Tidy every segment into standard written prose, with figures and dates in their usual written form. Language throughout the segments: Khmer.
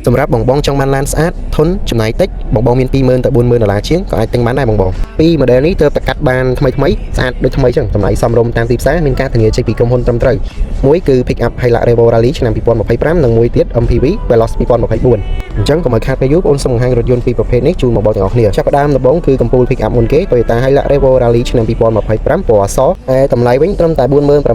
សម្រាប់បងបងចង់បានឡានស្អាតធន់ចំណាយតិចបងបងមាន20000ទៅ40000ដុល្លារជាងក៏អាចទិញបានដែរបងបងពីរ model នេះទើបតែកាត់បានថ្មីថ្មីស្អាតដូចថ្មីចឹងតម្លៃសមរម្យតាមទីផ្សារមានការធានាចេញពីក្រុមហ៊ុនត្រឹមត្រូវមួយគឺ Pick Up Hilux Revo Rally ឆ្នាំ2025និងមួយទៀត MPV Veloz 2024អញ្ចឹងកុំឲ្យខាតពេលយូរបងសូមបង្ហាញរថយន្តពីរប្រភេទនេះជូនបងប្អូនទាំងអស់គ្នាចាប់ផ្ដើមដំបូងគឺកំពូល Pick Up មុនគេ Toyota Hilux Revo Rally ឆ្នាំ2025ពណ៌អសឯតម្លៃវិញត្រឹមតែ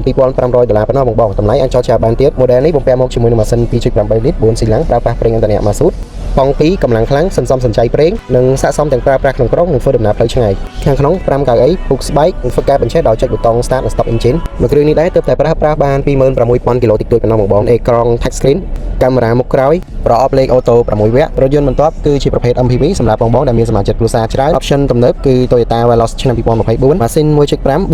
47,500ដុល្លារប៉ុណ្ណោះបងបងតម្លៃអាចចរចាបានទៀត model នេះបំពាក់មកជាមួយនឹងម៉ាស៊ីន2.8លីត្រ4ស៊ីឡាំងប្រើប្រាស់ប្រេងឥន្ធនៈម៉ាស៊ូត ប៉ង់2កម្លាំងខ្លាំងសន្សំសំចៃប្រេងនិងស័ក្តិសមទាំងប្រើប្រាស់ក្នុងក្រុងនិងធ្វើដំណើរផ្លូវឆ្ងាយខាងក្នុង5កៅអីពុកស្បែកនិងធ្វើការបញ្ឆេះដោយចុចប៊ូតុង Start និង Stop Engine មួយគ្រឿងនេះដែរទើបតែប្រើប្រាស់បាន26,000គីឡូតិចតួចប៉ុណ្ណោះបងបងអេក្រង់ touch screen កាមេរ៉ាមុខក្រោយប្រអប់លេខអូតូ6វគ្គរថយន្តបន្ទាប់គឺជាប្រភេទ MPV សម្រាប់បងបងដែលមានសមាជិកគ្រួសារច្រើន option ទំនើបគឺ Toyota Veloz ឆ្នាំ2024ម៉ាស៊ីន1.5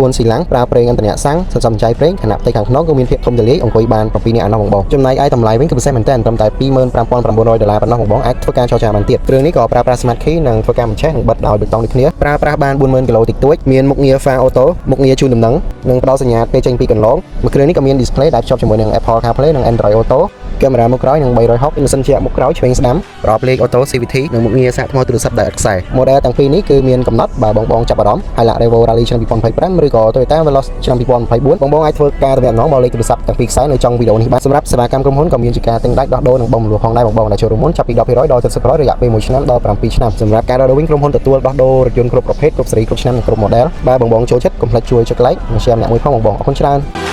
4ស៊ីឡាំងប្រើប្រេងឥន្ធនៈសាំងសន្សំសំចៃប្រេងខណៈផ្ទៃខាងក្នុងក៏មានភាពធំទូលាយអង្គុយបាន7នាក់ឯណោះបងបងចំណែកឯតម្លៃវិញគឺពិសេសមែនទែនត្រឹមតែ25,900ដុល្លារប៉ុណ្ណោះបងបងអាចធ្វើការចរចាបានទៀតគ្រឿងនេះក៏ប្រើប្រាស់ Smart Key និងធ្វើការបញ្ឆេះនិងបិទដោយប៊ូតុងដូចគ្នាប្រើប្រាស់បាន40,000គីឡូតិចតួចមានមុខងារ Phone Auto មុខងារជូនដំណឹងនិងផ្ដល់សញ្ញាពេលចេញពីកន្លងមួយគ្រឿងនេះក៏មាន display ដែលភ្ជាប់ជាមួយនឹង Apple CarPlay និង Android Auto កាមេរ៉ាមុខក្រោយនិង360ម៉ាស៊ីនជាក់មុខក្រោយឆ្វេងស្ដាំប្រអប់លេខ Auto CVT និងមុខងារសាកថ្មទូរស័ព្ទដោយឥតខ្សែ model ទាំងពីរនេះគឺមានកំណត់បើបងបងចាប់អារម្មណ៍ Hilux Revo Rally ឆ្នាំ2025ឬក៏ Toyota Veloz ឆ្នាំ2024បងបងអាចធ្វើការទំនាក់ទំនងមកលេខទូរស័ព្ទទាំងពីរខ្សែនៅចុងវីដេអូនេះបាទសម្រាប់សេវាកម្មក្រុមហ៊ុនក៏មានជាការទិញដាច់ដោះដូរនិងបង់រំលោះផងដែរបងបងដែលចូលរួមមុនចាប់ពី10%ដល់70%រយៈពេល1ឆ្នាំដល់7ឆ្នាំសម្រាប់ការដោះដូរវិញក្រុមហ៊ុនទទួលដោះដូររថយន្តគ្រប់ប្រភេទគ្រប់ស៊េរីគ្រប់ឆ្នាំនិងគ្រប់ model បាទបងបងចូលចិត្តកុំភ្លេចជួយចុច like និង share ម្នាក់មួយផងបងបងអរគុណច្រើន។